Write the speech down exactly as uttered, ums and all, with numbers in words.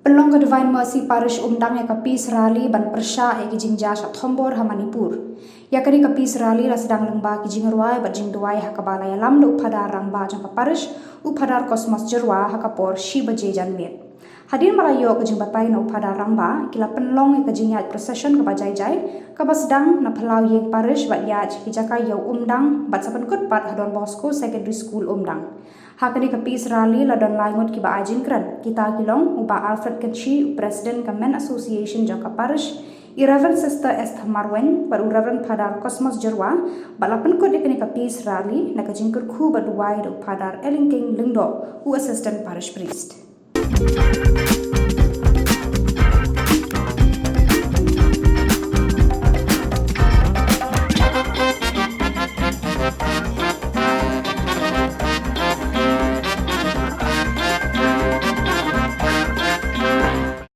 Pynlong ka Divine Mercy Parish Umdang ïa ka Peace Rally ban pyrshah ïa ki jingjia sha thombor ha Manipur. Ïa kane ka Peace Rally la sdang lyngba ki jingrwai bad jingduwai ha kaba la ïalam da u Phadar Rangbah jong ka Parish, u Phadar Cosmas Jyrwa, ha ka por shi baje janmiet. Hadien ba la ïoh ka jingbatai na u Phadar Rangbah, ki la pynlong ïa ka jingïaid procession kaba jai jai, kaba sdang na phyllaw ïing Parish bad ïaid ki jaka ïew Umdang bad sa pynkut pat ha Don Bosco Secondary School Umdang. Ha kane ka Peace Rally la don lai ngut kiba ai jingkren, kita ki long u Bah Alfred Kynshi, u President ka Men Association jong ka Parish, i Reverend Sister Esther Marwein bad u Reverend Phadar Cosmas Jyrwa, bad la pynkut ïa kane ka Peace Rally na ka jingkyrkhu bad duwai da u Phadar Elingking Lyngdoh, u Assistant Parish Priest.